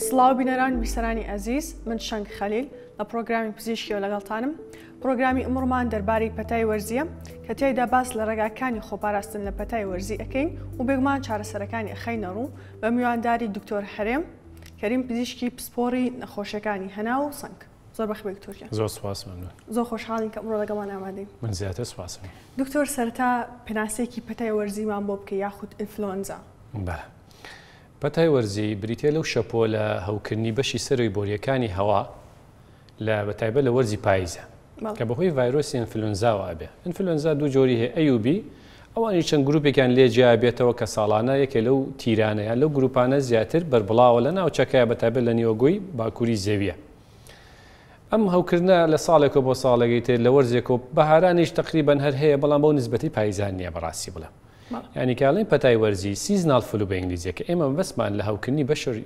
سڵاو بینەران و بیسەرانی ئەزیز، من شەنگ خەلیل لە پڕۆگرامی پزیشکیەوە لەگەڵتانم. پڕۆگرامی ئمڕوومان دەربارەی پەتای وەرزیە کە تیایدا باس لە ڕێگاکانی خۆپاراستن لە پەتای وەرزی ئەکەین و بێگومان چارەسەرەکانی ئەخەینە ڕوو بە میوانداری دکتۆر هەرێم کەریم پزیشکی پسپۆڕی نەخۆشیەکانی هەناو و سنگ. زۆر بەخێربێی دکتۆر گیان. زۆر سوپاس مەمنون. زۆر خۆشحاڵین کە ئەمڕۆ لەگەڵمان ئامادەی. من زیاتر سوپاسم. دکتۆر سەرەتا پێناسەیەکی پەتای وەرزیمان بۆ بکە یاخود ئینفلۆنزا. بەڵێ. پەتای وەرزی بریتیە لەو شەپۆلە هەوکردنی بەشی سەرەوەی بۆریەکانی هەوا لە بەتایبەت لە وەرزی پاییزە کە بەهۆی ڤایرۆسی ئینفلۆنزاوە ئەبێ. ئینفلۆنزا دوو جۆری هەیە A و B، ئەوانیش چەند گروپێکیان لێ جیا بێتەوە کە ساڵانە یەکێ لەو تیرانە یان لەو گروپانە زیاتر بەربڵاوە لە ناوچەکەیا بەتایبەت لە نیوەگۆی باکووری زەویە. ئەم هەوکردنە لە ساڵێکەوە بۆ ساڵێکی تر لە وەرزێکەوە بەهارانیش تەقریبەن هەر هەیە بەڵام بەو نسبەتی پاییزان نییە بەڕاستی بڵێم. یانی کە ئەڵێین پەتای وەرزی، Seasonal Flu بە ئینگلیزییە، کە ئێمە مەبەستمان لە هەوکردنی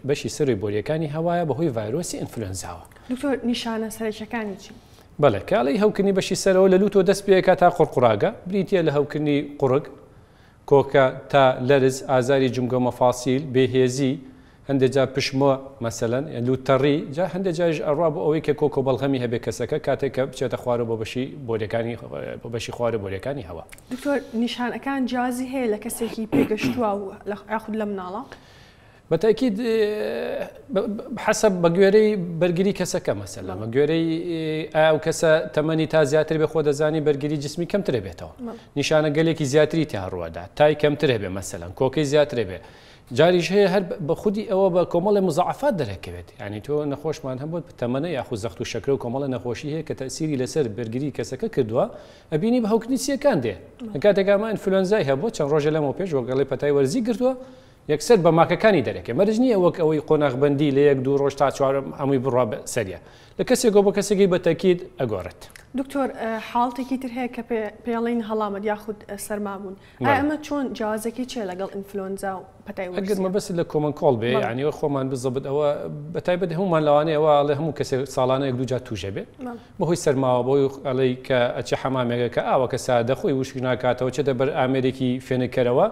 بەشی سەرەوەی بۆرییەکانی هەوایە بەهۆی ڤایرۆسی ئینفلۆنزاوە. دکتۆر نیشانە سەرەکیەکانی چین؟ بەڵێ، کە ئەڵێی هەوکردنی بەشی سەرەوە لە لوتەوە دەست پێ ئەکات تا قوڕقوڕاگە، بریتییە لە هەوکردنی قوڕگ، کۆکە، تا، لەرز، ئازاری جومگە و مەفاسیل، بێهێزی، هەندێ جار پشمۆ مەسەلەن لوت تەڕی، جا هەندێ جاریش ئەڕوا بۆ ئەوەی کە کۆکە و بەڵغەمی هەبێ کەسەکە کاتێک کە بچێتە خوارەوە بۆ بەشی بۆریەکانی بۆ بەشی خوارەوە بۆریەکانی هەوا. دکتۆر نیشانەکان جیاوازی هەیە لە کەسێکی پێگەشتووە و یاخود لە مناڵە؟ بە تەئکید حەسەب بە گوێرەی بەرگری کەسەکە مەسەلەن بە گوێرەی ئایا ئەو کەسە تەمەنی تا زیاتر بێ خۆ دەزانی بەرگری جسمی کەمترە بێتەوە نیشانە گەلێکی زیاتری تیا ڕووەدا تای کەمترە بێ مەسەلەن کۆکەی زیاترە بێ جاریش هەیە هەر بە خودی ئەوە بە کۆمەڵێ مزاعەفات دەرەکەوێت یانی تۆ نەخۆشمان هەبوو تەمەنە یاخود زەخت و شەکرە و کۆمەڵە نەخۆشی هەیە کە تەسیری لەسەر بەرگری کەسەکە کردووە ئەبینی بە هەوکردنی سیەکان دێ لە کاتێک ئەمە ئینفلۆنزای هەبوو چەند ڕۆژە لەمەو پێش وەگەڵی پەتای وەرزی گرتووە یەکسەر بە ماکەکانی دەرەکێ مەرج نییە وەک ئەوەی قۆناغبندی لە یەک دوو ڕۆژ تا چوار هەمووی بڕوا سەریە لە کەسێکەوە بۆ کەسێکی بە تەکید ئەگۆڕێت. دکتۆر حاڵتێکی تر هەیە کە پێڵین هەڵامەت یاخود سەرمابوون ئایا ئەمە چۆن جیاوازەکەی چیە لەگەڵ ئینفلۆنزا و پەتای وەرزیە؟ ئەگەر مەبەستت لە common cold بێ یانی وەک خۆمان بزەبت ئەوە بە تایبەت هەموومان لەوانەیە وا ئەڵێ هەموو کەسێک ساڵانە یەک دوو جار تووش ئەبێ بەهۆی سەرماوە بەهۆی ئەڵێی کە ئەچێ حەمامێکە کە ئاوەکە ساردە خۆی وشک ناکاتەوە چێتە بەر ئامێرێکی فێنککەرەوە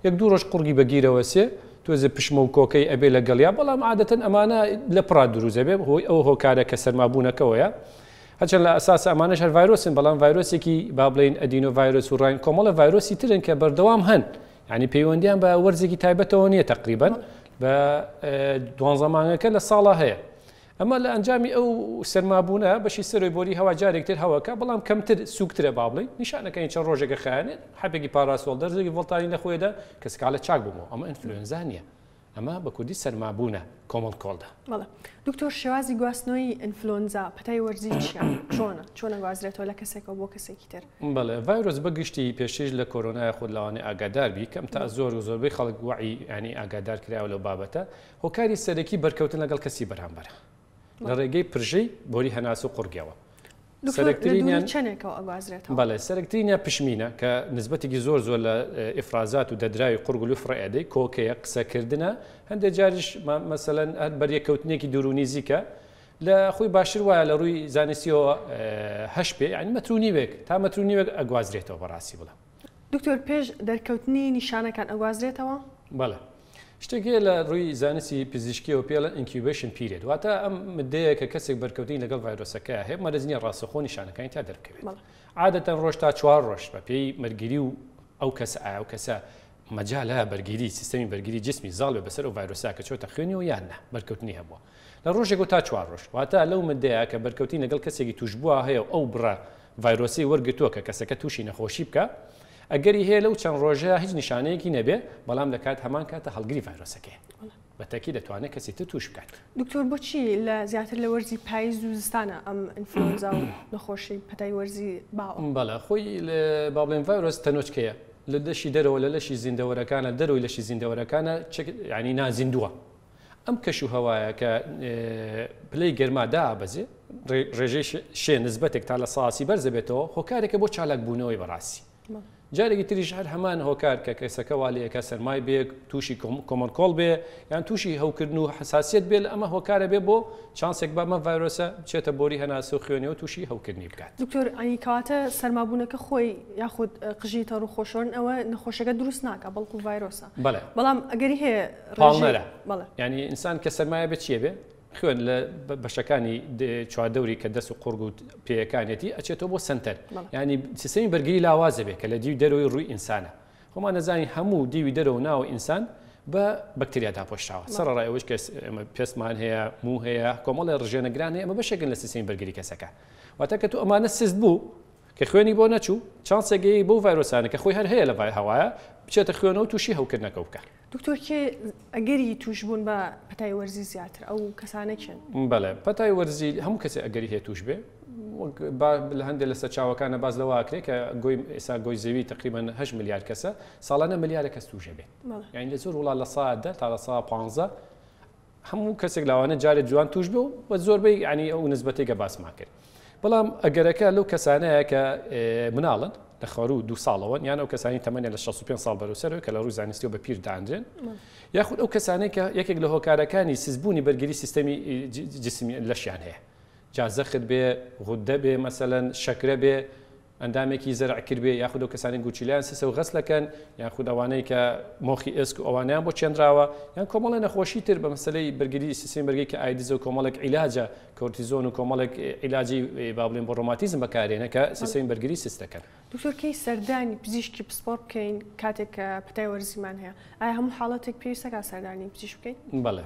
یەک دوو ڕۆژ قوڕگی بە گیرەوە سێ تۆزێ پشمە و کۆکەی ئەبێ لەگەڵیا بەڵام عادەتەن ئەمانە لە پڕا دروست ئەبێ هۆی ئەو هۆکارە کە سەرمابوونەکەوەیە هەرچەند لە ئەساسا ئەمانەش هەر ڤایرۆسن بەڵام ڤایرۆسێکی با بڵێین ئەدینۆ ڤایرۆس و ڕاین کۆمەڵە ڤایرۆسی ترن کە بەردەوام هەن یعنی پەیوەندیان بە وەرزێکی تایبەتەوە نییە تقریبن بە دوانزە مانگەکە لە ساڵا هەیە ئەمە لە ئەنجامی ئەو سەرمابوونە بەشی سەرۆی بۆری هەوا جارێکتر هەوەکە بەڵام کەمتر سوکترە با بڵێین نیشانەکانی چەند ڕۆژێکە خایەنێت حەبێکی پاراسۆڵ دەرزێکی ڤۆڵتانی لە خۆیدا کە سکاڵە چاک بوومەوە ئەمە ئینفلوێنزا نییە ئەمە بە کوردی سەرمابوونە common cold ە. بەڵێ دکتۆر شێوازی گواستنەوەی ئینفلۆنزا پەتای وەرزی چیە چۆنە چۆن ئەگوازرێتەوە لە کەسێکەوە بۆ کەسێکی تر؟ بەڵێ ڤایرۆس بە گشتی پێشتریش لە کۆرۆنایە خۆت لەوانەیە ئاگادار بی کەم تا زۆر و زۆربەی خەڵک وەعی یانی ئاگادار کراوە لەو بابەتە هۆکاری سەرەکی بەرکەوتن لەگەڵ کەسی بەرامبەرە لە ڕێگەی پرژەی بۆری هەناسە و قوڕگەوە. سەرەکترینیان چەندێکەوە ئەگوازرێتەوە؟ بەڵێ سەرەکترینیان پشمینە کە نسبەتێکی زۆر زۆر لە ئیفرازات و دەدراوی قوڕگ و لوف ڕێئەدەی، کۆکەیە، قسەکردنە، هەندێک جاریش مەسەلەن هەر بەریەککەوتنێکی دوور و نیزیکە لە خۆی باشتر وایە لە ڕووی زانستیەوە هەش پێ یانی مەتر و نیوێک تا مەتر و نیوێک ئەگوازرێتەوە بەڕاستی بڵێم. دکتۆر پێش دەرکەوتنی نیشانەکان ئەگوازرێتەوە؟ بەڵێ. شتێک هەیە لە ڕووی زانستی پزیشکیەوە پێی ئەڵێن incubation period واتە ئەم مدەیە کە کەسێک بەرکەوتنی لەگەڵ ڤایرۆسەکە هەیە مەرج نییە ڕاستەوخۆ نیشانەکانی تا دەربکەوێت عادەتەن ڕۆژ تا چوار ڕۆژ بە پێی مەرگیری و ئەو کەسە ئایا ئەو کەسە مەجالە بەرگیری سیستەمی بەرگری جسمی زاڵ بێ بەسەر ئەو ڤایرۆسا کە چۆتە خوێنیەوە یان نا بەرکەوتنی هەبووە لە ڕۆژێک و تا چوار ڕۆژ واتە لەو مدەیە کە بەرکەوتنی لەگەڵ کەسێکی توشبووە هەیە و ئەو بڕە ڤایرۆسەی وەرگرتووە کە کەسەکە تووشی نەخۆشی بکا، ئەگەری هەیە لەو چەند ڕۆژەیا هیچ نیشانەیەکی نەبێ، بەڵام لە کات هەمان کاتە هەڵگری ڤایرۆسەکەیە. بە تەکی دەتوانێت کەسی تر تووش بکات. دکتۆر بۆچی لە زیاتر لە وەرزی پایز و زستانە ئەم ئینفلۆنزا و نەخۆشی پەتای وەرزی باوە؟ بەڵێ خۆی با بڵێین ڤایرۆس تەنۆچکەیە لە لەشی دەرەوە لە لەشی زیندەوەرەکانە دەرەوەی لەشی زیندەوەرەکانە چەک یانی نازیندووە ئەم کەش و هەوایە کە پلەی گەرما دابەزێ ڕێژەی شێ نسبەتێک تا لە ساسی بەرزە بێتەوە هۆکارێکە بۆ چالاکبوونەوەی بەڕاستی. جارێکی تریش هەر هەمان هۆکار کە کەسەکە وا لێکە سەرمای بێ تووشی common cold بێ یان تووشی هەوکردن و حساسیت بێ لە ئەمە هۆکارە بێ بۆ چانسێک بە ئەمە ڤایرۆسە بچێتە بۆری هەناسە و خوێنەوە تووشی هەوکردنی بکات. دکتۆر ئەی کەواتە سەرمابوونەکە خۆی یاخود قژی تەڕ و خۆشۆرن ئەوە نەخۆشەکە دروست ناکا بەڵکو ڤایرۆسە بەڵێ بەڵام ئەگەری هەیە پاڵنەرە بەڵێ یعنی ئینسان کە سەرمایە بێ چیە بێ خوێن لە بەشەکانی چواردەوری کە دەست و قوڕگ و پێیەکانێتی ئەچێتەوە بۆ سنتەر ینی سیستەمی بەرگری لاوازە بێ کە لە دیوی دەرەوەی ڕووی ئینسانە خۆمان نەزانین هەموو دیوی دەرەوە ناوە ئینسان بە بەکتریا داپۆشراوە سەرەڕای ئەوەش کە ئێمە پێستمان هەیە موو هەیە کۆمەڵی ڕژێنەگران هەیە ئەمە بەشێکن لە سیستەمی بەرگری کەسەکە واتە کە تۆ ئەمانە سست بوو کە خوێنی بۆ نەچوو چانسێک بۆ ڤایرۆسانە کە خۆی هەر هەیە لە هەوایە بچێتە خوێنەوە تووشی هەوکردنەکە بکە. دکتۆر کێ ئەگەری تووشبوون بە پەتای وەرزی زیاتر ئەو کەسانە کێن؟ بەڵێ پەتای وەرزی هەموو کەسێ ئەگەری هەیە تووش بێ وەک لە هەندێک لە سەرچاوەکانە باس لەوە ئەکرێ کە گۆی ئێستا گۆی زەوی تقریبا 8 ملیار کەسە ساڵانە ملیارە کەس تووشە بێت یعنی لە زۆر وڵات لە سا 10 تا لە سا 15 هەموو کەسێک لاوانە جارێ جوان توش بێ و بە زۆربەی ینی ئەو نسبەتێک کە باسمان کرد بەڵام ئەگەرەکە لەو کەسانەیە کە مناڵن لە خەرو دو ساڵەوەن یان ئەو کەسانی تەمەنیان لە 65 ساڵ بەرەو سەرەوە کە لە ڕووی زانستیەوە بە پیر دانرێن یاخود ئەو کەسانەی کە یەکێک لە هۆکارەکانی سزبوونی بەرگری سیستەمی جسمی لەشیان هەیە جا زەخت بێ غودە بێ مەسەلەن شەکرە بێ ئەندامێکی زەرع کردبێ یاخود ئەو کەسانەی گورچیلەیان سسە و غەسلەکەن یاخود ئەوانەی کە مۆخی ئێسک و ئەوانەیان بۆ چێنراوە یان کۆمەڵی نەخۆشی تر بە مەسەلەی بەرگری سیستمی بەرگری کە ئایدزە و کۆمەڵێک عیلاجە کۆرتیزۆن و کۆمەڵێک عیلاجی با بڵێن بۆ ڕۆماتیزم بەکارێنە کە سیستمی بەرگری سست دەکەن. دکتۆر کەی سەردانی پزیشکی پسپۆڕ بکەین کاتێک کە پەتای وەرزیمان هەیە ئایا هەموو حاڵەتێک پێویستە سەردانی پزیشک بکەین؟ بەڵێ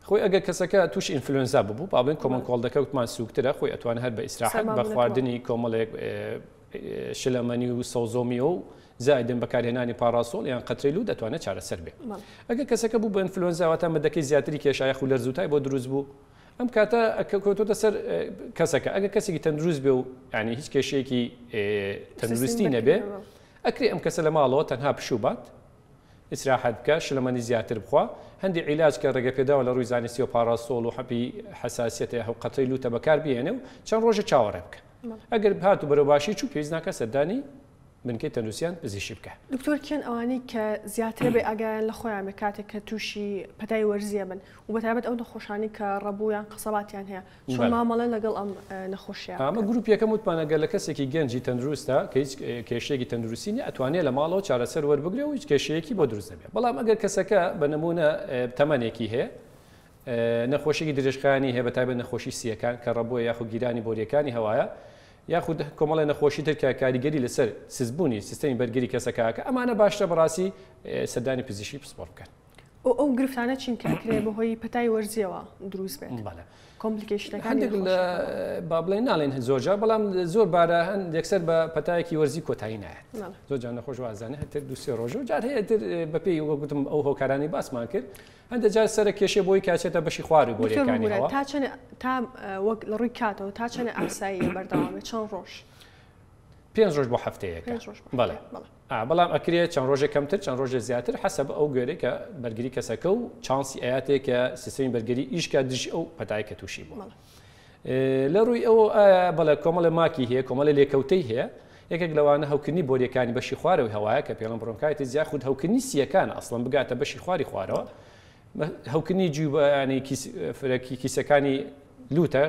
خۆی ئەگەر کەسەکە تووشی ئینفلوێنزا ببوو با بڵێن common cold ەکە وتمان سووکترە خۆی ئەتوانێت هەر بە ئیسراحەت بە خواردنی کۆمەڵێک شلەمەنی و سەوزۆمی و زایدن بەکارهێنانی پاڕاسۆڵ یان قەترەی لوو دەتوانێت چارەسەر بێ ئەگەر کەسەکە بوو بە ئینفلوێنزا واتە مدەکەی زیاتری کێشا یاخود لەرزوتای بۆ دروست بوو ئەم کاتە کەوتۆتە سەر کەسەکە ئەگەر کەسێکی تەندروست بێ و ینی هیچ کێشەیەکی تەندروستی نەبێ ئەکرێ ئەم کەسە لە ماڵەوە تەنها پشوو بات ئیسراحەت بکە، شلەمەنی زیاتر بخوا، هەندێ عیلاج کە ڕێگەپێدراوە لە ڕووی زانستیەوە پاڕاسۆڵ و حەپی حەساسیەتە یاخود قەترەی لووتە بەکار بهێنێ و چەند ڕۆژێک چاوەڕێ بکە. ئەگەر هات و بەرەو باشی چوو پێویست ناکات سەردانی بنکەی تەندروستیان پزیشکی بکە. دکتۆر کێن ئەوانەی کە زیاتر بێ ئاگایان لە خۆیان بێ کاتێک کە تووشی پەتای وەرزیە بن و بەتایبەت ئەو نەخۆشانەی کە ڕەبوو یان قەسەباتیان هەیە چۆن مامەڵە لەگەڵ ئەم نەخۆشیە ئەمە گروپ یەکەم وتمان ئەگەر لە کەسێکی گەنجی تەندروستە کە هیچ کێشەیەکی تەندروستی نیە ئەتوانێت لە ماڵەوە چارەسەر وەربگرێ و هیچ کێشەیەکی بۆ دروست نەبێت بەڵام ئەگەر کەسەکە بە نمونە تەمەنێکی هەیە نەخۆشیی درێژخایەنی هەیە بە تایبەت نەخۆشی سیەکان کە ڕەبووە یاخود گیرانی بۆریەکانی هەوایە یاخود کۆمەڵی نەخۆشی تر کە کاریگەری لەسەر سزبوونی سیستەمی بەرگری کەسەکەکە ئەمانە باشترە بەڕاستی سەردانی پزیشکی پسپۆڕ بکەن. ئەو گرفتانە چین کە ئەکرێ بەهۆی پەتای وەرزیەوە دروست بێت؟ بەڵێ. complication ەکانی هەندێک لە با بڵێن ناڵێن زۆر جار بەڵام زۆر بارە هەن یەکسەر بە پەتایەکی وەرزی کۆتایی نایەت زۆر جار نەخۆش وازانێ هەتر دو سێ ڕۆژ و جار هەیە تر بەپێی وەک گوتم ئەو هۆکارانی باسمان کرد هەندێک جار سەرە کێشێ بۆی کاچێتە بەشی خواری بۆریەکانی هەوا تا چەند تا وەک لە ڕووی کاتەوە تا چەند ئاساییە بەردەوامێ چەند ڕۆژ؟ پێنج ڕۆژ بۆ هەفتەیەکە بەڵێ بەڵام ئەکرێ چەند ڕۆژێک کەمتر چەند ڕۆژێک زیاتر حەسەب ئەو گوێرەی کە بەرگری کەسەکە و چانسی ئەیاتێ کە سیستەمی بەرگری ئیشکا دژی ئەو پەتای کە تووشی بوو لە ڕووی ئەوە ئایا بەڵێ کۆمەڵێ ماکی هەیە کۆمەڵێ لێکەوتەی هەیە یەکێک لەوانە هەوکردنی بۆریەکانی بەشی خوارەوەی هەوایە کە پێڵم bronchitis یاخود هەوکردنی سیەکان ئەسڵەن بگاتە بەشی خواری خوارەوە هەوکردنی جیوبە یانی فرەکی کیسەکانی لوتە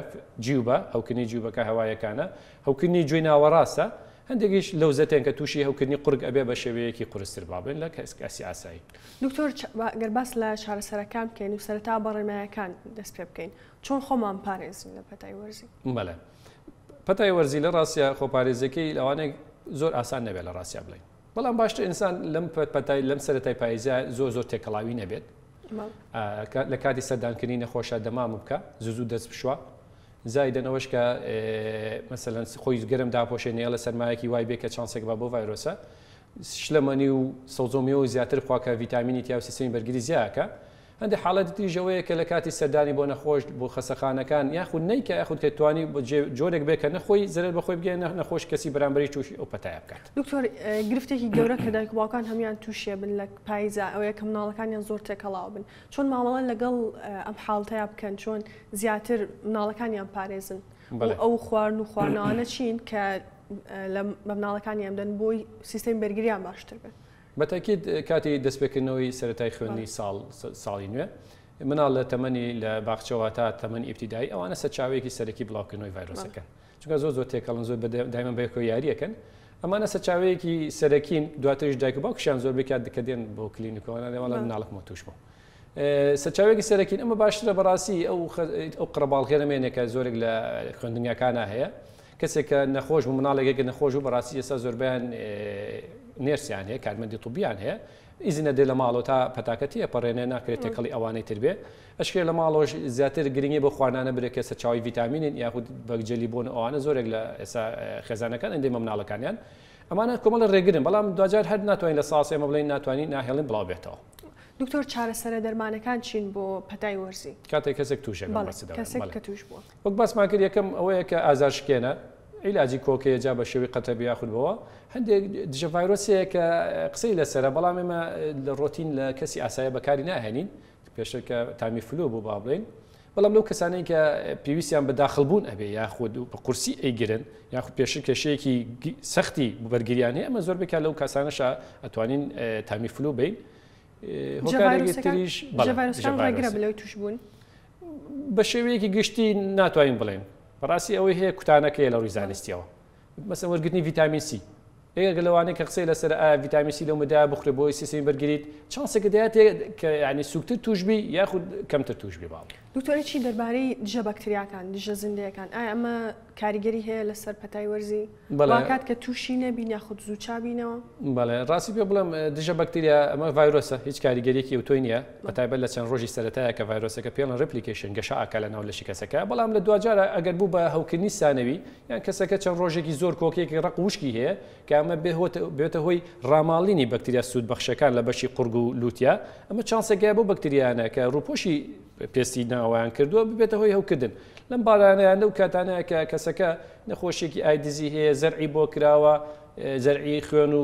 جیوبە هەوکردنی جیوبەکە هەوایەکانە هەوکردنی گوێی ناوەڕاستە هەندێکیش لەوزەتێن کە تووشی هەوکردنی قورگ ئەبێ بە شێوەیەکی قورستر با بڵێن لە کەسی ئاسایی. دکتۆر گەر باس لە چارەسەرەکان بکەین و سەرەتا بە ڕێنمایەکان دەست پێ بکەین چۆن خۆمان پارێزین لە پەتای وەرزی؟ بەڵێ پەتای وەرزی لە ڕاستیا خۆپارێزیەکەی لەوانەیە زۆر ئاسان نەبێت لە ڕاستیا بڵێین بەڵام باشتر ئینسان لەم پەتای لەم سەرەتای پایزە زۆر زۆر تێکەڵاوی نەبێت لە کاتی سەردانکردنی نەخۆشە دەمام بکە زوو زوو دەست بشوە زایدەن ئەوەش کە مەسەلەن خۆی گەرم داپۆشێ نێڵە سەرمایەکی وای بێ کە چانسێک بە بۆ ڤایرۆسە شلەمەنی و سەوزۆمیەوە زیاتر خواکە ڤیتامینی تیا و سیستەمی بەرگری زیاکە هەندێک حاڵەتی تریش ئەوەیە کە لە کاتی سەردانی بۆ نەخۆش بۆ خەسەخانەکان یاخود نیکە یاخود کە توانی جۆرێک بێ کە نەخۆی زەرەر بەخۆی بگەیەنێ نەخۆش کەسی بەرامبەری تووشی ئەو پەتایە بکات. دکتۆر گرفتێکی گەورە کە دایک و باوکان هەموان تووشێ بن لە پایزا ئەوەیە کە مناڵەکانیان زۆر تێکەڵاو بن چۆن مامەڵە لەگەڵ ئەم حاڵتەیا بکەن چۆن زیاتر مناڵەکانیان پارێزن ئەو خواردن و خواردنەوانە چین کە. لە بە مناڵەکانی ئەمدەن بۆی سیستەمی بەرگریان باشتر بێت؟ بە تەئکید کاتی دەستپێکردنەوەی سەرەتای خوێندنی ساڵ ساڵی نوێ مناڵ لە تەمەنی لە باخچەوە تا تەمەنی ئیبتیدایی ئەوانە سەرچاوەیەکی سەرەکی بڵاوکردنەوەی ڤایرۆسەکەن چونکە زۆر زۆر تێکەڵن زۆر دایمە بەیەکەوە یاریەکەن ئەمانە سەرچاوەیەکی سەرەکین دواتریش دایک و باوکشیان زۆر بکات کە دێن بۆ کلینیکەوە وەڵا مناڵەکمەوە توش بوو سەرچاوەیەکی سەرەکین ئەمە باشترە بەڕاستی ئەو ئەو قڕەباڵغیە نەمێنێ کە زۆرێک لە خوێندنگاکانە هەیە کەسێک کە نەخۆش بوو مناڵێک نەخۆش بوو بەڕاستی ئێستا زۆربیان نێرسیان هەیە کارمەندی طبیان هەیە ئیزنە دێ لە ماڵەوە تا پەتاکە تێپەڕێنێ ناکرێت تێکەڵی ئەوانەی تر بێ ئەشکرێ لە ماڵەوەش زیاتر گرنگی بۆ خواردنانە برێ کە سەرچاوی ڤیتامینن یاخود بەگجەلی بۆن ئەوانە زۆرێک لە ئێستا خێزانەکان ئەندێ مەمناڵەکانیان ئەمانە کۆمەڵە ڕێگرن بەڵام دواجار هەر ناتوانین لە ساسی ئەمە بڵێن ناتوانین ناهێڵین بڵاو بێتەوە. دکتۆر چارەسەرە دەرمانەکان چین بۆ پەتای وەرزی؟ کاتێک کەسێک تووشە کەسێک کە تووش بووە وەک باسمان کرد یەکەم ئەوەیە کە ئازار شکێنە عیلاجی کۆکەیە جا بە شێوەی قەتە بێ یاخود بەوە هەندێک دژە ڤایرۆس هەیە کە قسەی لەسەرە بەڵام ئێمە لە ڕۆتین لە کەسی ئاسایە بەکاری ناهێنین پێشتر کە تامی فلو بوو با بڵێین بەڵام لەو کەسانەی کە پێویستیان بە داخڵبوون ئەبێ یاخود بە قورسی ئەیگرن یاخود پێشتر کێشەیەکی سەختی بەرگریان هەیە ئەمە زۆر بکات لەو کەسانەشە ئەتوانین تامی فلو بین هۆکارێکی تریش ڕێگرە لەوەی تووشبوون بە شێوەیەکی گشتی ناتوانین بڵێن بەڕاستی ئەوەی هەیە کوتانەکەی لە ڕووی زانستیەوە مەسەن وەرگرتنی ڤیتامین سی یەکێکە لەوانەی کە قسەی لەسەر ئایا ڤیتامین سی لەو مدایە بخورێ بۆی سیستمی بەرگریت چانسێکە دەیاتێ کە یعنی سوکتر توش بی یاخود کەمتر توش بی باڵ. دکتۆر چی دەربارەی دژە بەکتریاکان دژە زیندەیەکان ئایا ئەمە کاریگەری هەیە لەسەر پەتای وەرزی واکات کە تووشی نەبین یاخود زوو چابینەوە؟ بەڵێ ڕاستی پێ بڵێم دژە بەکتریا ئەمە ڤایرۆسە هیچ کاریگەریەکی ئەوتۆی نییە بەتایبەت لە چەند ڕۆژی سەرەتایە کە ڤایرۆسەکە پێڵن replication گەشە ئاکا لە ناو لەشی کەسەکە بەڵام لە دواجارە ئەگەر بوو بە هەوکردنی سانەوی یان کەسەکە چەند ڕۆژێکی زۆر کۆکەیەکی ڕەق و وشکی هەیە کە ئەمە بێتە هۆی ڕاماڵینی بەکتریا سوودبەخشەکان لە بەشی قوڕگ و لوتیا، ئەمە چانسێک هەیە بۆ بەکتریایانە کە ڕووپۆشی پێستی ناوەیان کردووە ببێتە هۆی هەوکردن لەم بارانە یان لەو کاتانەیە کە کەسەکە نەخۆشیێکی ئایدزی هەیە زەرعی بۆ کراوە زەرعی خوێن و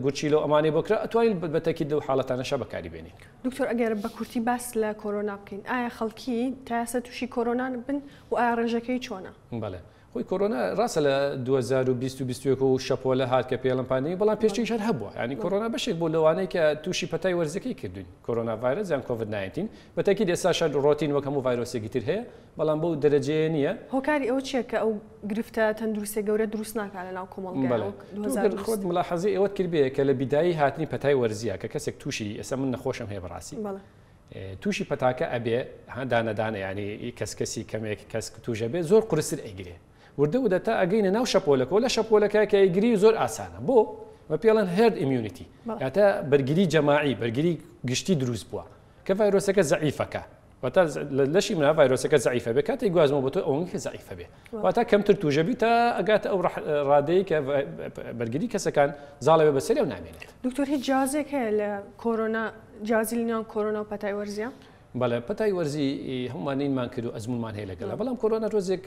گورچیلە و ئەمانەی بۆ کرا ئەتوانین بە تەکید لەو حاڵەتانەشە بەکاری بێنین. دکتۆر ئەگەر بە کورتی باس لە کۆرۆنا بکەین ئایا خەڵکی تا ئێستا تووشی کۆرۆنا بن و ئایا ڕێژەکەی چۆنە؟ بەڵێ خۆی کۆرۆنا ڕاستە لە 2020 و 21 و شەپۆلە هات کە پێڵم پاندێمی بەڵام پێشتریش هەر هەبووە یعنی کۆرۆنا بەشێک بوو لەوانەی کە تووشی پەتای وەرزەکەی کردوین کۆرۆنا ڤایرۆس یان کۆڤید 19 بە تەکید ئێستا شەر ڕۆتین وەک هەموو ڤایرۆسێکی تر هەیە بەڵام بەو دەرەجەیە نییە. هۆکاری ئەوە چییە کە ئەو گرفتە تەندروستیە گەورە دروست ناکات لە ناو کۆمەڵگای بەڵێ وەک تۆ گەر 2020؟ خۆت ملاحەزەی ئەوەت کردبێ کە لە بیدایی هاتنی پەتای وەرزیە کە کەسێک تووشی ئێستا من نەخۆشم هەیە بەڕاستی بەڵێ. تووشی پەتاکە ئەبێ ها دانە دانە یانی کەس کەسی کەمێک کەس تووش ئەبێ زۆر قورستر ئەیگرێ وردە وردە تا ئەگەینە ناو شەپۆلەکەوە لە شەپۆلەکە کە ئەیگری زۆر ئاسانە بۆ بە پێڵەن herd immunity یاتە بەرگری جەماعی بەرگری گشتی دروست بووە کە ڤایرۆسەکە زەعیفەکە واتا لە لەشی منە ڤایرۆسەکە زەعیفە بێ کاتێک گوازمەوە بۆ تۆ ئەوەنگە زەعیفە بێ واتا کەمتر تووشە بی تا ئەگاتە ئەو ڕادەی کە بەرگری کەسەکان زاڵەوێ بەسەری و نامێنێت. دکتۆر هیچ جیاوازیەک هەیە لە کۆرۆنا جیاوازی لە نێوان کۆرۆنا و پەتای وەرزیە؟ بەڵێ پەتای وەرزی هەمومان نینمان کرد و ئەزمونمان هەیە لەگەڵە بەڵام کۆرۆنا تۆزێک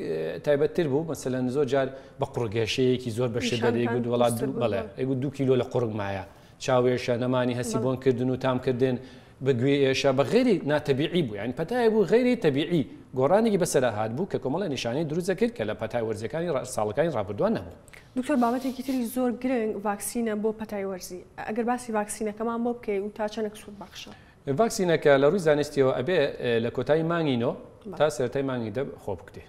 تایبەتتر بوو مەسەلەن زۆر جار بە قوڕگێشەیەکی زۆر بە شدەت ئەیگوت وەڵا بەڵێ ئەیگوت 2 کیلۆ لە قوڕگ مایە چاوێشە نەمانی هەستی بۆنکردن و تامکردن بە گوێ ئێشە بە غەیری ناتەبیعی بوو یانی پەتایەک بوو غەیری تەبیعی گۆڕانێکی بەسەرا هات بوو کە کۆمەڵە نیشانەی دروست دەکرد کە لە پەتای وەرزیەکانی ساڵەکانی ڕابردووان نەبوو. دکتۆر بابەتێکی تری زۆر گرنگ ڤاکسینە بۆ پەتای وەرزی ئەگەر باسی ڤاکسینەکەمان بۆ بکەی و تا چەنێک سوود بەخشە؟ ڤاکسینەکە لە ڕووی زانستیەوە ئەبێ لە کۆتایی مانگی نۆ تا سەرەتای مانگی دە خۆ بکوتێ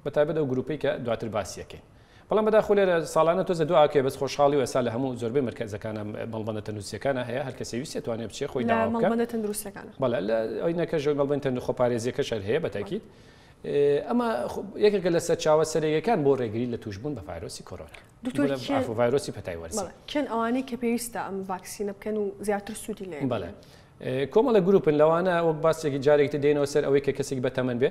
بە تایبەت ئەو گروپەی کە دواتر باسی ئەکەین. بەڵام بەداخەوە لێرە ساڵانە تۆزە دوا ئەکەوێ بەس خۆشحاڵی و ئێستا لە هەموو زۆربەی مەرکەزەکانە مەڵبەندە تەندروستیەکانە هەیە هەر کەسێ ویستی ئەتوانێ بچێ خۆی داوا بکا. لە مەڵبەندە تەندروستیەکانە. بەڵێ لە ئەوینەکەش مەڵبەند تەندروست خۆپارێزیەکەش هەر هەیە بەتاکید ئەمە یەکێکە لە سەرچاوە سەرەکیەکان بۆ ڕێگری لە تووشبوون بە ڤایرۆسی کۆرۆنا. دکتۆر عفو ڤایرۆسی پەتای وەرزی. بەڵێ کێن ئەوانەی کە پێویستە ئەم ڤاکسینە بکەن و زیاتر سوودی لێ بەڵێ کۆمەڵە گروپن لەوانە وەک باسێکی جارێکی تر دێنەوە سەر ئەوەی کە کەسێک بەتەمەن بێ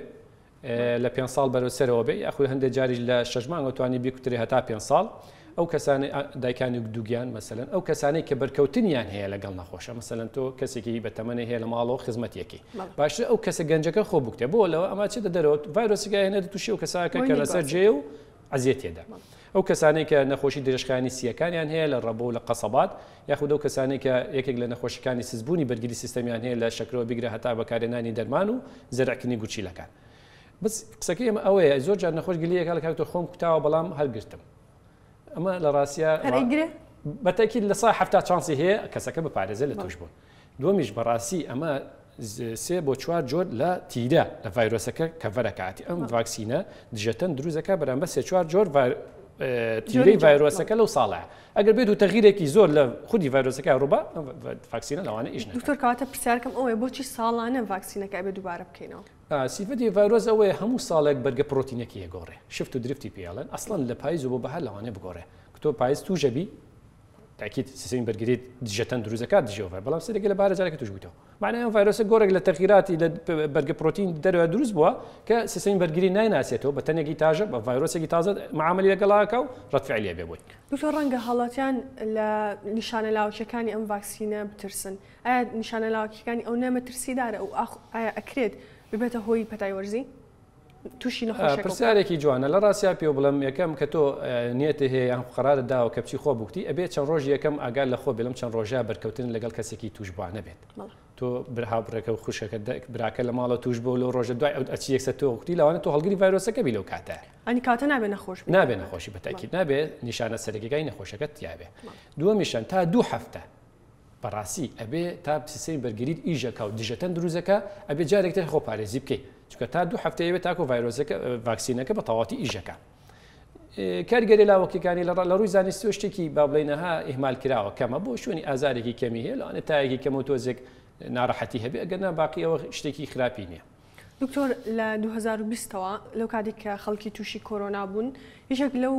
لە پێنج ساڵ بەرەو سەرەوە بێ یاخود هەندێک جاریش لە شەش مانگەوە توانی بیکوترێ هەتا پێنج ساڵ ئەو کەسانەی دایکانی دووگیان مەسەلەن ئەو کەسانەی کە بەرکەوتنیان هەیە لەگەڵ نەخۆشە مەسەلەن تۆ کەسێکی بە تەمەنی هەیە لە ماڵەوە خزمەتیەکەی باشتر ئەو کەسە گەنجەکە خۆ بکتێ بۆ لەوە ئەما چێتە دەرەوە ڤایرۆسەکە هێنێت تووشی ئەو کەساکە کە لەسەر جێ و ئەزیەتێدا ئەو کەسانەی کە نەخۆشی درێژخایەنی سییەکانیان هەیە لە ڕەبۆ و لە قەسەبات، یاخود ئەو کەسانەی کە یەکێک لە نەخۆشیەکانی سستبوونی بەرگری سیستەمیان هەیە لە شەکرەوە بیگرە هەتا بەکارهێنانی دەرمان و زەرعکردنی گورچیلەکان. بەس قسەکەی ئێمە ئەوەیە زۆر جار نەخۆش گلەیی ئەکات لە کاک دکتۆر خۆم کوتاوە بەڵام هەر گرتم. ئەمە لە ڕاستیا بە تەئکید 70% چانسی هەیە کەسەکە بپارێزێت لە تووشبوون. دووەمیش بەڕاستی ئەمە سێ بۆ چوار جۆر لە تیرە لە ڤایرۆسەکە cover ەکاتی ئەم ڤاکسینە دژەتەن دروستەکە بەرامبەر سێ چوار جۆر تیرەی ڤایرۆسەکە لەو ساڵە ئەگەر بێت و تەغیرێکی زۆر لە خودی ڤایرۆسەکە ڕووبا ڤاکسینە لەوانە ئیش دکتۆر کەواتە پرسیارکەم ئەوەیە بۆچی ساڵانە ڤاکسینەکە ئەبێ دووبارە بکەینەوە؟ سیفەتی ڤایرۆس ئەوەیە هەموو ساڵێک بەرگە پرۆتینەکەی ئەگۆڕێ شفت و درفتی پێڵێن ئەسڵەن لە پایز و بۆ بەهار لەوانەیە بگۆڕێ تۆ پایز تووشەبی تاکید سیستمی بەرگریت دژەتەن دروست دەکات دژی ئەو ڤایرۆس بەڵام سەرێکە لە بارە جارێکە توش بوویتەوە معنای ئەم ڤایرۆسە گۆڕێک لە تەغیراتی لە بەرگە پرۆتین دەرەوە دروست بووە کە سیستمی بەرگری نایناسێتەوە بە تەنێکی تاژە بە ڤایرۆسێکی تازە معاملی لەگەڵاکە و ڕەد فعلیە بێ بۆی. دکتۆر ڕەنگە هاوڵاتیان لە نیشانە لاوەکیەکانی ئەم ڤاکسینە بترسن ئایا نیشانە لاوەکیەکانی ئەو نە مەترسیدارە و ئایا ئەکرێت ببێتە هۆی پەتای وەرزی؟ تووشی نەخۆشیەکە بکات. پرسیارێکی جوانە لە ڕاستیا پێو بڵێم یەکەم کە تۆ نیەتت هەیە یان قەرارت داوە کە بچی خۆ بکوتی ئەبێ چەند ڕۆژی یەکەم ئاگات لە خۆ بێ لەم چەند ڕۆژە بەرکەوتن لەگەڵ کەسێکی تووشبووە نەبێت تۆ هاوڕێکە و خوشکەکە براکە لە ماڵەوە تووش بوو لەو ڕۆژە دوای ئەو ئەچی یەکسەر تۆ کوتی لەوانە تۆ هەڵگری ڤایرۆسەکە بی لەو کاتە ئەنی کاتە نابێ نەخۆش بی نابێ نەخۆشی بە تاکید نابێ نیشانە سەرەکیەکانی نەخۆشەکەت تیابێ دووەمیشان تا دوو هەفتە بەڕاستی ئەبێ تا سیستەمی بەرگریت ئیش ئەکا و دژەتەن دروست ئەکا ئەبێ جارێک تر خۆپارێزی بکەی چونکە تا دوو هەفتە ئەوێ تاکو ڤایرۆسەکە ڤاکسینەکە بە تەواوەتی ئیش ئەکا کاریگەری لاوەکیەکانی لە ڕووی زانستیەوە شتێکی با بڵێینەها ئیهمال کراوە کەمە بۆ شوێنی ئازارێکی کەمی هەیە لەوانەیە تایەکی کەم و تۆزێک ناڕەحەتی هەبێ ئەگەر نا باقی ئەوە شتێکی خراپی نییە. دکتۆر لە 2020 ەوە لەو کاتێک کە خەڵکی تووشی کۆرۆنا بوون یەکێک لەو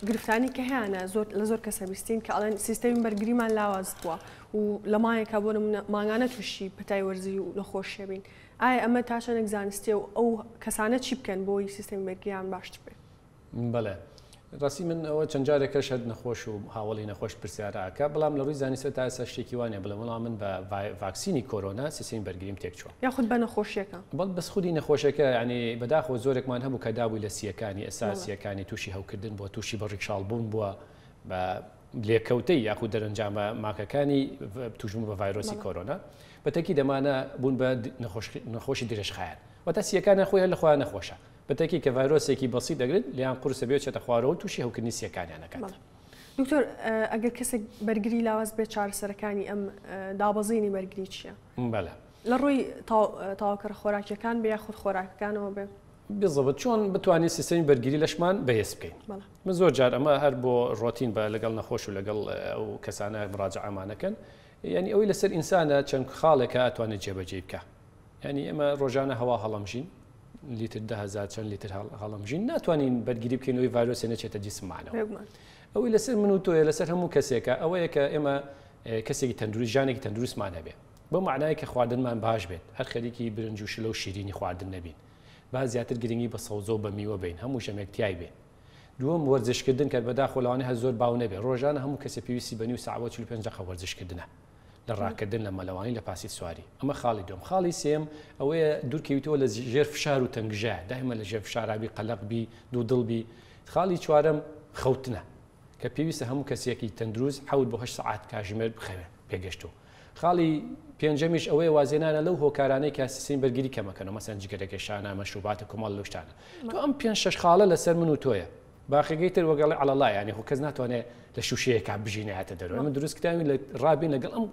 گرفتانی کە هەیانە زۆر لە زۆر کەسە بیستین کە ئەڵێن سیستەمی بەرگریمان لاواز بووە و لە مانگێکا بۆ نمونە مانگانە تووشی پەتای وەرزی و نەخۆشیە بین ئایا ئەمە تا چەندێک زانستیە و ئەو کەسانە چی بکەن بۆی سیستەمی بەرگریان باشتر بێت؟ بەڵێ ڕاستی من ئەوە چەند جارێکەش هەر نەخۆش و هاوەڵی نەخۆش پرسیارە ئەکا بەڵام لە ڕووی زانستیەوە تا ئێستا شتێکی وا نیە بڵێم وەڵا من بە ڤاکسینی کۆرۆنا سیستەمی بەرگریم تێکچووە. یاخود بە نەخۆشیەکە. بەڵ بەس خودی نەخۆشەکە یانی بەداخەوە زۆرێکمان هەبوو کە دابووی لە سییەکانی ئێستا سییەکانی تووشی هەوکردن بووە تووشی بە ڕیشاڵ بوون بووە بە لێکەوتەی یاخود دەرەنجامە ماکەکانی تووشبوون بە ڤایرۆسی کۆرۆنا بە تەکی دەمانە بوون بە نەخۆشی درێژخایەن واتە سییەکانیان خۆی هەر لە خۆیان نەخۆشە بەتەکی کە ڤایرۆسێکی بەسیت دەگرێت لێیان قورسە بێ چێتە خوارەوە تووشی هەوکردنی سییەکانیان ئەکات. دکتۆر ئەگەر کەسێک بەرگری لاواز بێت چارەسەرەکانی ئەم دابەزینی بەرگری چییە؟ بەڵێ. لە ڕووی تەواوکەرە خۆراکیەکان بێ یاخود خۆراکەکانەوە بێ؟ بزەبت چۆن بتوانین سیستەمی بەرگری لەشمان بەهێز بکەین؟ من زۆر جار ئەمە هەر بۆ ڕۆتین بە لەگەڵ نەخۆش و لەگەڵ ئەو کەسانە مراجعەمانەکەن یعنی ئەوەی لەسەر ئینسانە چەند خاڵێکە ئەتوانێت جێبەجێی بکە یانی ئێمە ڕۆژانە هەوا هەڵەمژین لیتر دههزار چەند لیتر هەڵەمژین ناتوانین بەرگری بکەین لەوەی ڤایرۆسێ نەچێتە جسممانەوە ئەوەی لەسەر من و تۆیە لەسەر هەموو کەسێکە ئەوەیە کە ئێمە کەسێکی تەندروست ژانێکی تەندروستمان هەبێ بۆ معنای کە خواردنمان باش بێت هەر خەریکی برنج و شلە و شیرینی خواردن نەبین با زیاتر گرنگی بە سەوزە و بە میوە بین هەموو ژەمێک تای بێ دووەم وەرزشکردن کە بەداخۆ لەوانەیە هەر زۆر باو نەبێ ڕۆژانە هەموو کەسێ پێویستی بە نیو ساعت بۆ 45 دقە وەرزشکردنە لە ڕاکردن، لە مەلەوانی، لە پاسیل سواری. ئەمە خاڵی دووەم. خاڵی سێیەم ئەوەیە دوورکەویتەوە لە ژێر فشار و تەنگژە، دایمە لە ژێر فشارا بی، قەلەق بی، دوودڵ بی. خاڵی چوارەم خەوتنە، کە پێویستە هەموو کەسێکی تەندروست حەوت بۆ هەشت سەعات کاژمێر بخەوێ پێگەشتوو. خاڵی پێنجەمیش ئەوەیە وازهێنانە لەو هۆکارانەی کە سیستەمی بەرگری کەمەکەنەوە، مەسەلەن جگەرەکێشانە، مەشروباتە، کۆمەڵ لەو شتانە. تۆ ئەم پێنج شەش خاڵە لەسەر من و تۆیە. باقیەکەی تر وەک ئەڵێ عەلەڵا یانی خۆ کەس ناتوانێت لە شوشەیەکا بژی نایەتە دەرەوە ئێمە دروست کراوین لە ڕابین لەگەڵ ئەم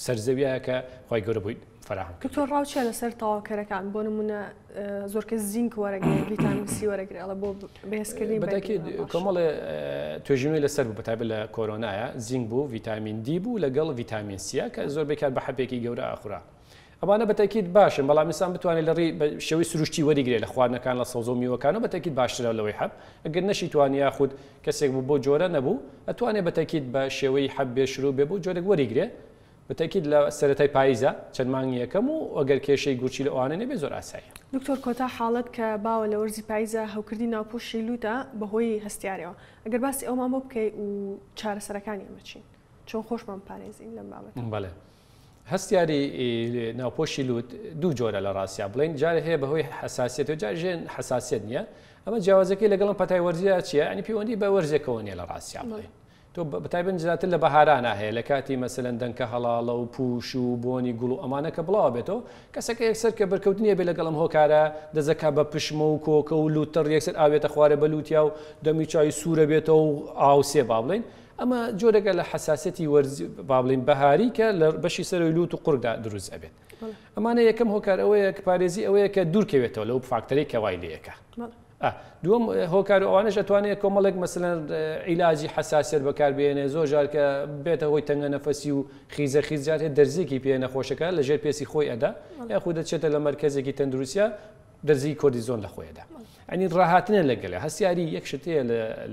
سەرزەویە کە خوای گەورە بۆی فەراهەم کردووە. دکتۆر ڕاو چیە لەسەر تەواوکەرەکان بۆ نمونە زۆر کەس زینک وەرەگرێ ڤیتامین سی وەرەگرێ ئەڵێ بۆ بەهێزکردنی بەرگری بەتاکید کۆمەڵێ توێژینەوەی لەسەر بوو بەتایبەت لە کۆرۆنایە زینک بوو ڤیتامین دی بوو لەگەڵ ڤیتامین سیە کە زۆربەی کات بە حەپێکی گەورە ئەخورا ئەوانە بە تەئکید باشن، بەڵام ئینسان بتوانێت لە ڕێی بە شێوەی سروشتی وەریگرێت لە خواردنەکان لە سەوزە و میوەکانەوە بە تەئکید باشترە لەوەی حەب، ئەگەر نەشیتوانی یاخود کەسێک بوو بەو جۆرە نەبوو ئەتوانێت بە تەئکید بە شێوەی حەب بێ شروب بێ بەو جۆرێک وەریگرێ بە تەئکید لە سەرەتای پاییزە چەند مانگی یەکەم و ئەگەر کێشەی گورچیلە ئەوانە نەبێ زۆر ئاساییە. دکتۆر کۆتا حاڵەت کە باوە لە وەرزی پاییزە هەوکردنی ناوپۆشی لوتە بەهۆی هەستیارەوە ئەگەر باسی ئەومان بۆ بکەی و چارەسەرەکانی ئەمە چین چۆن خۆشمان بپارێزین لەم بابەتە؟ بەڵێ هەستیاری ناوپۆشی لوت دوو جۆرە لە ڕاستیا بڵێن جارێ هەیە بەهۆی حساسیەت و جار ژێن حساسیەت نییە ئەمە جیاوازەکەی لەگەڵم پەتای وەرزیا چییە ئەنی پەیوەندی بە وەرزێکەوە نیە لە ڕاستیا بڵێن. تۆ بەتایبەت زیاتر لە بەهارانا هەیە لە کاتی مەسەلەن دەنکە هەڵاڵە و پوش و بۆنی گوڵ و ئەمانە کە بڵاوە بێتەوە کەسەکە یەکسەر کە بەرکەوتنی هەبێ لەگەڵ ئەم هۆکارە دەزەکا بە پشمە و کۆکە و لوت تەڕ یەکسەر ئاوێتە خوارێ بە لوتیا و دەمی چاوی سوورە بێتەوە و ئاوسێ با بڵێین ئەمە جۆرێکە لە حەساسیەتی وەرزی با بڵێین بەهاری کە لە بەشی سەرەوەی لوت و قورگدا دروست ئەبێت ئەمانە یەکەم هۆکار ئەوەیە کە پارێزی ئەوەیە کە دوورکەوێتەوە لەو فاکتەرەی کە وای لێیەکە. دووەم هۆکار و ئەوانەش ئەتوانێت کۆمەڵێک مەسەلەن عیلاجی حەساسیەت بەکاربێنێ زۆر جار کە بێتە هۆی تەنگە نەفەسی و خیزە خیز جار هەیە دەرزیەکی پێ نەخۆشەکە لە ژێر پێستی خۆی ئەدا یاخود دەچێتە لە مەرکەزێکی تەندروستیا دەرزی کۆردیزۆن لە خۆی ئەدا ئەنی ڕاهاتنە لەگەلە هەستیاری یەک شت هەیە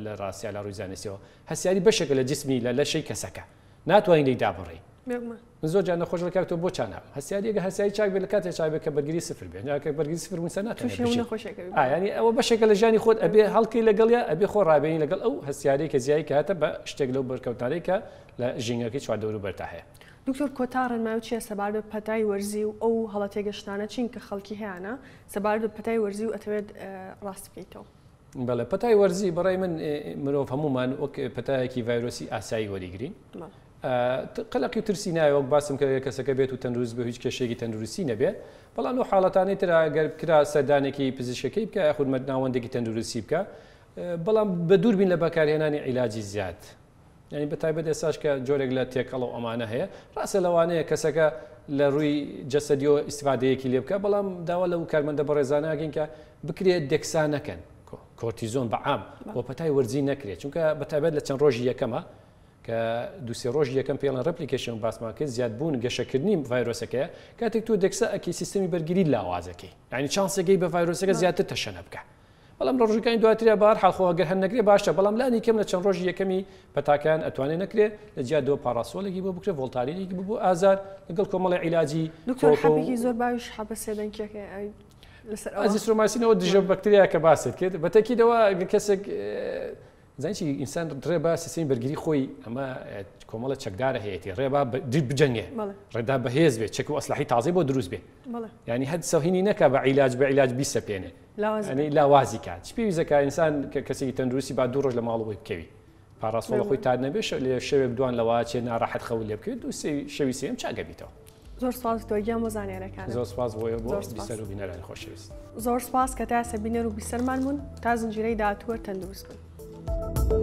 لە ڕاستیا لە ڕووی زانستیەوە هەستیاری بەشێکە لە جسمی لە لەشەی کەسەکە ناتوانین لێی دابڕێین. بێگومان. من زۆر جار نەخۆش دەڵێ کاک تۆ بۆ چا نابم هەستیاری ئەگەر هەستیاری چاک بێت لە کاتێ چاک بێت کە بەرگری سفر بێت کە بەرگری سفر بوو ئینسان ناتوانێت تووشی هەموو بژی. نەخۆشیەکە بی. ئا یانی ئەوە بەشێکە لە ژیانی خۆت ئەبێ هەڵکەی لەگەڵیا ئەبێ خۆ ڕابێنی لەگەڵ ئەو هەستیارەی کە زیای کاتە بە شتێک لەو بەرکەوتانەی کە لە ژینگەکەی چواردەوروبەرتا هەیە. دکتۆر کۆتا ڕێنمایو چیە سەبارەت بە پەتای وەرزی و ئەو هەڵە تێگەشتنانە چین کە خەڵکی هەیانە سەبارەت بە پەتای وەرزی و ئەتەوێت ڕاستی بکەیتەوە؟ بەڵێ پەتای وەرزی بەڕای من مرۆڤ هەمومان وەک پەتایەکی ڤایرۆسی ئاسایی وەریگرین قەلەقی و ترسی ناوێ وەک باسم کە کەسەکە بێت و تەندروست بێ هیچ کێشەیەکی تەندروستی نەبێ بەڵام لەو حاڵەتانەی ترا گەر کرا سەردانێکی پزیشکەکەی بکە یاخود ناوەندێکی تەندروستی بکە بەڵام بە دوور بین لە بەکارهێنانی عیلاجی زیاد یانی بە تایبەت ئێستاش کە جۆرێک لە تێکەڵ و ئەمانە هەیە ڕاستە لەوانەیە کەسەکە لە ڕووی جەسەدیەوە ئیسفادەیەکی لێ بکە بەڵام داوا لەو کارمەندە بەڕێزاناگەین کە بکرێت دێکسا نەکەن کۆرتیزۆن بە عام بۆ پەتای وەرزی نەکرێت چونکە بە تایبەت لە چەند ڕۆژی یەکەمە کە دوسێ ڕۆژی یەکەم پێڵەن replication باسمان کرد زیادبوون گەشەکردنی ڤایرۆسەکەیە کاتێک تۆ دێکسا ئەکی سیستمی بەرگری لاوازەکەی یعنی چانسەکەی بە ڤایرۆسەکە زیاتر تەشەنە بکە بەڵام لە ڕۆژەکانی دواتریا بە هەر حاڵ خۆ ئەگەر هەر نەکرێ باشە بەڵام لانی کەم لە چەند ڕۆژی یەکەمی پەتاکەیان ئەتوانێ نەکرێ لە جیا دۆ پاڕاسۆلێکی بۆ بکرێ ڤۆڵتارینێکی بۆ بۆ ئازار لەگەڵ کۆمەڵی عیلاجی دکتۆر حەبێکی زۆر باویش حەبە سێدەنکیەکەی ئەوی لەسەر ئەوە ئەزیسرۆمایسینەوە دژە بەکتریا کە باست کرد بە تەکیدەوە ئەگەر کەسێک زانی چی ئینسان ڕێ با سیستمی بەرگری خۆی ئەمە کۆمەڵە چەکدارە هەیەی ڕێ با بجەنگێ ڕێدا بەهێز بێت چەک و ئەسلحی تازەی بۆ دروست بێ ینی هەر سەهینی نەکە بە عیلاج بە عیلاج بیسەپێنێ لاوازی کات چ پێویستەکە ئینسان کە کەسێکی تەندروستی با دوو ڕۆژ لە ماڵەوەی بکەوی پاڕاسۆڵە خۆی تا نەبێ لێ شەوێک دوان لەوە چێ ناڕەحەت خەو لێ بکەوێت دوو شەوی سێم چاگە بیتەوە. زۆر سپاس دکتۆر گیان بۆ زانیارەکانت. زۆر سپاس بۆ ئێوە بۆ بیسەر و بینەرانی خۆشەویست. زۆر سپاس کە تا ئێستا بینەر و بیسەرمان بوون تا زنجیرەی داهاتوو هەر تەندروست بن.